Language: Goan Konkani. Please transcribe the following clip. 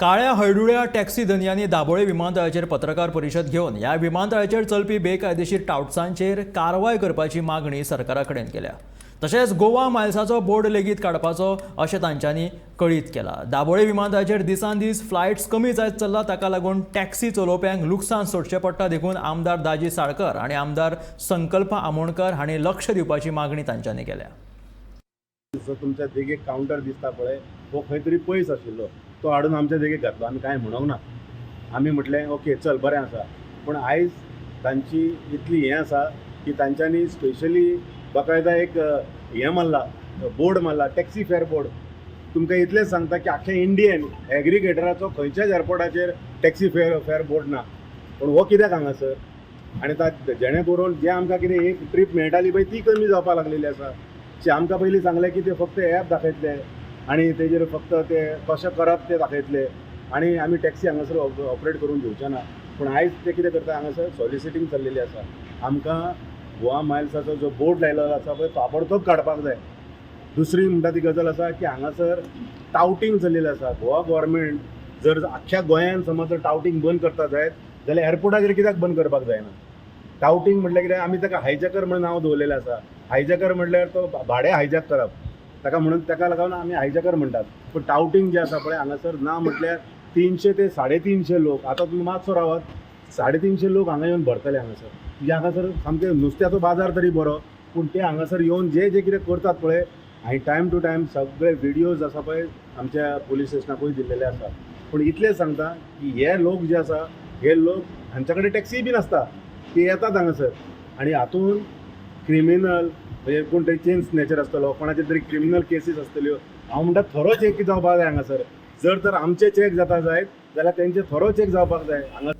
काळ्या हळडुळ्या टॅक्सी धनयांनी दाबोळे विमानतळाचेर पत्रकार परिशद घेवन ह्या विमानतळाचेर चलपी बेकायदेशीर टावट्सांचेर कारवाय करपाची मागणी सरकारा कडेन केल्या. तशेंच गोवा मायल्साचो बोर्ड लेगीत काडपाचो अशें तांच्यांनी कळीत केलां. दाबोळे विमानतळाचेर दिसान दीस फ्लायट्स कमी जायत चल्ला, ताका लागून टॅक्सी चलोवप्यांक लुकसाण सोंसचें पडटा. देखून आमदार दाजी साळकर आनी आमदार संकल्प आमोणकर हांणी लक्ष दिवपाची मागणी तांच्यांनी केल्या. जो तुमच्या देगेक कावंटर दिसता पळय, हो खंय तरी पयस आशिल्लो, तो हाडून आमच्या देगेक घातलो. आमी कांय म्हणोंक ना. आमी म्हटलें ओके चल बरें आसा. पूण आयज तांची इतली हें आसा की तांच्यांनी स्पेशली बाकायदा एक हें मारला, बोर्ड मारला, टॅक्सी फेअर बोर्ड. तुमकां इतलेंच सांगता की आख्या इंडियन एग्रिगेटराचो खंयच्याच एअरपोर्टाचेर टॅक्सी फेअर फेअर बोर्ड ना. पूण हो कित्याक हांगासर? आनी ता जेणे करून जे आमकां कितें एक ट्रीप मेळटाली पळय, ती कमी जावपाक लागलेली आसा. शी आमकां पयलीं सांगलें की ते फक्त एप दाखयतले आनी तेजेर फक्त ते कशें करप ते दाखयतले आनी आमी टॅक्सी हांगासर ऑपरेट करूंक दिवचे ना. पूण आयज ते कितें करता, हांगासर सॉलिसिटींग चल्लेली आसा. आमकां गोवा मायल्साचो जो बोर्ड लायलेलो आसा पळय, ताबडतोब काडपाक जाय. दुसरी म्हणटा ती गजाल आसा की हांगासर टावटींग चल्लेलें आसा. गोवा गोवोरमेंट जर आख्ख्या गोंयान समज जर टावटींग बंद करता जायत जाल्यार एअरपोर्टाचेर कित्याक बंद करपाक जायना? टावटींग म्हटल्यार कितें? आमी ताका हायजॅकर म्हणून नांव दवरलेलें आसा. हायजॅकर म्हटल्यार तो भाडें हायजॅक करप ताका, म्हणून ताका लागून आमी हायजॅकर म्हणटात. पूण टावटींग जें आसा पळय, हांगासर ना म्हटल्यार 300 ते 350 लोक, आतां तुमी मातसो रावात, 350 लोक हांगा येवन भरतले हांगासर. म्हणजे हांगासर सामकें नुस्त्याचो बाजार तरी बरो, पूण ते हांगासर येवन जे जे कितें करतात पळय, आनी टायम टू टायम सगळे विडियोज आसा पळय, आमच्या पोलीस स्टेशनाकूय दिल्लेले आसा. पूण इतलें सांगता की हे लोक जे आसा, हे लोक हांच्या कडेन टॅक्सी बी नासता, ते येतात हांगासर आनी हातून क्रिमिनल, म्हणजे कोण तरी चेन स्नॅचर आसतलो, कोणाचे तरी क्रिमिनल केसीस आसतल्यो. हांव म्हणटा थरो चेक जावपाक जाय हांगासर. जर तर आमचे चेक जाता जायत जाल्यार तेंचे थरो चेक जावपाक जाय हांगा.